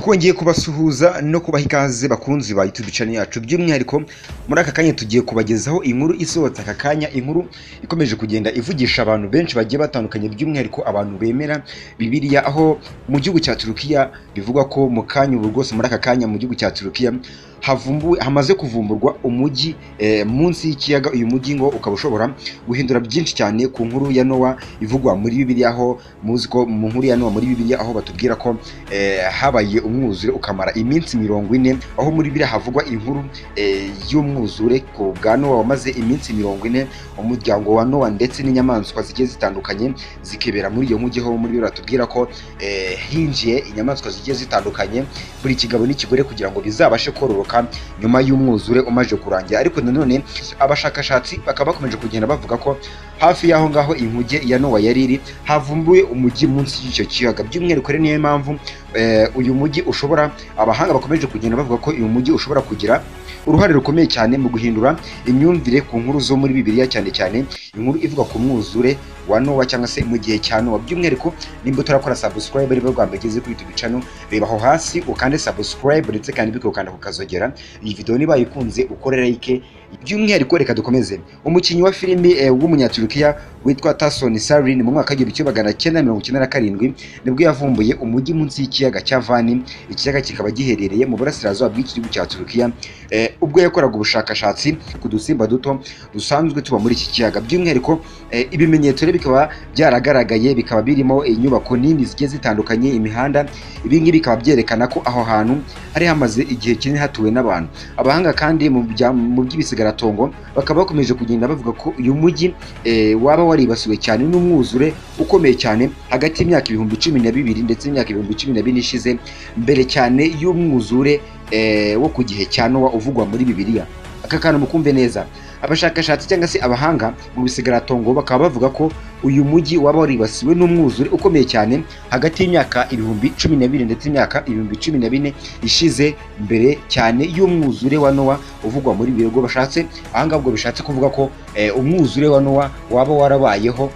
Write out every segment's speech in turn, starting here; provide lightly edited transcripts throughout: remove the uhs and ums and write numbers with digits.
Twongeye kubasuhuza no kubaha ikaze, bakunzi ba YouTube channel yacu. By'umwihariko muri aka kanya tugiye kubagezaho inkuru isohotse aka kanya, inkuru ikomeje kugenda ivugisha abantu benshi bagiye batandukanye, by'umwihariko abantu bemera Bibiliya, aho mu gihugu cya Turukiya bivugwa ko mu kanya ubu rwose, muri aka kanya, mu gihugu cya Turukiya havumbuwe, hamaze kuvumburwa umujyi munsi y'ikiyaga. Uyu mujyi ngo ukaba ushobora guhindura byinshi cyane ku nkuru ya Nowa ivugwa muri Bibiliya, aho muzi ko mu nkuru ya Nowa muri Bibiliya aho batubwira ko habaye umwuzure ukamara iminsi 40, aho muri Bibiliya havugwa inkuru y'umwuzure ku bwa Nowa wamaze iminsi 40, umuryango wa Nowa ndetse n'inyamaswa zigiye zitandukanye zikibera muri iyo nkuge. Ho muri Bibiliya batubwira ko hinjiye inyamaswa zigiye zitandukanye, buri kigabo n'ikigore, kugira ngo bizabashe kororoka nyuma y'umwuzure umaze kurangira. Ariko nanone abashakashatsi bakaba bakomeje kugenda bavuga ko hafi y'aho ngaho inkuge ya Nowa yari iri havumbuwe umujyi munsi y'icyo kiyaga. By'umwihariko rero niyo mpamvu uyu mujyi ushobora, abahanga bakomeje kugenda bavuga ko uyu mujyi ushobora kugira uruhare rukomeye cyane mu guhindura imyumvire ku nkuru zo muri Bibiliya, cyane cyane inkuru ivuga ku mwuzure wa Nowa cyangwa se mu gihe cya Nowa. By'umwihariko nimba utarakora subscribe, ari bwo bwa mbere ugeze kuri YouTube channel, reba aho hasi ukande subscribe, ndetse kandi bikaba ukanda kukazogera. Iyi video niba wayikunze ukore like. By'umwihariko reka dukomeze. Umukinnyi wa filimi w'umunyaturukiya witwa Tason Sarin, mu mwaka w'1997 nibwo yavumbuye umujyi munsi y'ikiyaga cya Vani, ikiyaga kikaba giherereye mu burasirazuba bw'iki gihugu cya Turukiya, ubwo yakoraga ubushakashatsi ku dusimba duto dusanzwe tuba muri iki kiyaga. By'umwihariko ibimenyetso rero bikaba byaragaragaye, bikaba birimo inyubako nini zigiye zitandukanye, imihanda. Ibi ngibi bikaba byerekana ko aho hantu hari hamaze igihe kinini hatuwe n'abantu. Abahanga kandi mu by'ibisigaratongo bakaba bakomeje kugenda bavuga ko uyu mujyi waba waribasiwe cyane n'umwuzure ukomeye cyane hagati y'imyaka 12,000 ndetse n'imyaka 14,000 ishize, mbere cyane y'umwuzure wo ku gihe cya Nowa uvugwa muri Bibiliya. Aka kantu mukumve neza. Abashakashatsi cyangwa se abahanga mu bisigaratongo bakaba bavuga ko uyu mujyi waba waribasiwe n'umwuzure ukomeye cyane hagati y'imyaka 12,000 ndetse n'imyaka 14,000 ishize, mbere cyane y'umwuzure wa Nowa uvugwa muri Bibiliya. Ubwo bashatse ahangaha, ubwo bishatse kuvuga ko umwuzure wa Nowa waba warabayeho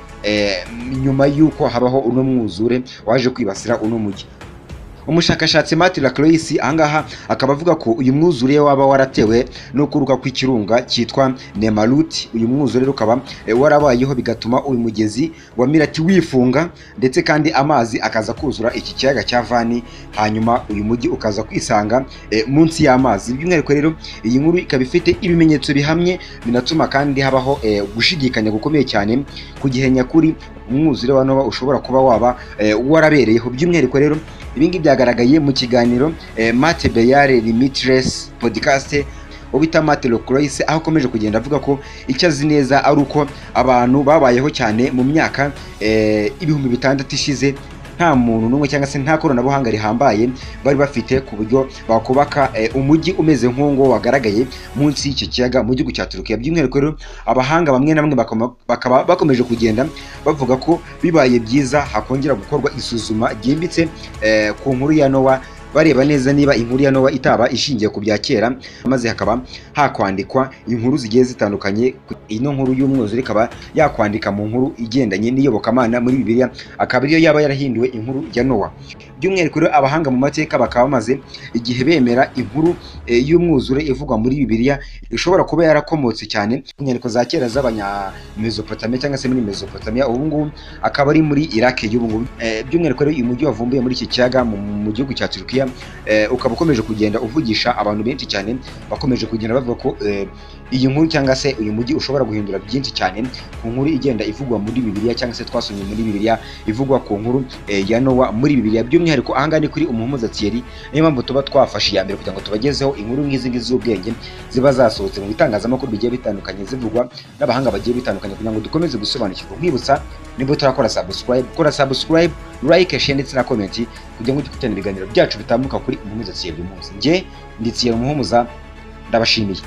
nyuma y'uko habaho uno mwuzure waje kwibasira uno mujyi. Umushakashatsi Martin Lacroix ahangaha akaba avuga ko uyu mwuzure waba waratewe no kuruka kw'ikirunga cyitwa Nemaruti. Uyu mwuzure ukaba warabayeho, bigatuma uyu mugezi wa Mirati wifunga, ndetse kandi amazi akaza kuzura iki kiyaga cya Vani, hanyuma uyu mujyi ukaza kwisanga munsi y'amazi. By'umwihariko rero iyi nkuru ikaba ifite ibimenyetso bihamye, binatuma kandi habaho gushidikanya gukomeye cyane ku gihe nyakuri umwuzure wa Nowa ushobora kuba waba warabereyeho. By'umwihariko rero ibi ngibi byagaragaye mu kiganiro Mate Beyare Limitless Podcast, uwo bita Mate Lacroix, aho akomeje kugenda avuga ko icyo azi neza ari uko abantu babayeho cyane mu myaka 6000 ishize, nta muntu n'umwe cyangwa se nta koranabuhanga rihambaye bari bafite ku buryo bakubaka umujyi umeze nk'uwo wagaragaye munsi y'icyo kiyaga mu gihugu cya Turukiya. By'umwihariko rero abahanga bamwe na bamwe bakaba bakomeje kugenda bavuga ko bibaye byiza hakongera gukorwa isuzuma ryimbitse ku nkuru ya Nowa, bareba neza niba inkuru ya Nowa itaba ishingiye ku bya kera, maze hakaba hakwandikwa inkuru zigiye zitandukanye. Ino nkuru y'umwuzure ikaba yakwandika mu nkuru igendanye n'iyobokamana muri Bibiliya, akaba ariyo yaba yarahinduwe inkuru ya Nowa. By'umwihariko rero abahanga mu mateka bakaba bamaze igihe bemera inkuru y'umwuzure ivugwa muri Bibiliya ishobora kuba yarakomotse cyane ku nyandiko za kera z'Abanyamesopotamiya cyangwa se muri Mesopotamia, ubu ngubu akaba ari muri Iraq y'ubu ngubu. By'umwihariko rero uyu mujyi wavumbuye muri iki kiyaga mu gihugu cya Turukiya ukaba ukomeje kugenda uvugisha abantu benshi cyane, bakomeje kugenda bavuga ko iyi nkuru cyangwa se uyu mujyi ushobora guhindura byinshi cyane ku nkuru igenda ivugwa muri Bibiliya cyangwa se twasomye muri Bibiliya ivugwa ku nkuru ya Nowa muri Bibiliya. By'umwihariko ahangaha ni kuri Umuhumuza Thierry, niyo mpamvu tuba twafashe iya mbere kugira ngo tubagezeho inkuru nk'izi ngizi z'ubwenge ziba zasohotse mu bitangazamakuru bigiye bitandukanye, zivugwa n'abahanga bagiye bitandukanye, kugira ngo dukomeze gusobanukirwa. Nkwibutsa, niba utarakora subscribe, kora subscribe, like, share ndetse na comment, kugira ngo ujye ukurikirana ibiganiro byacu bitambuka kuri Umuhumuza Thierry buri munsi. Njye ndi Thierry Umuhumuza, ndabashimiye.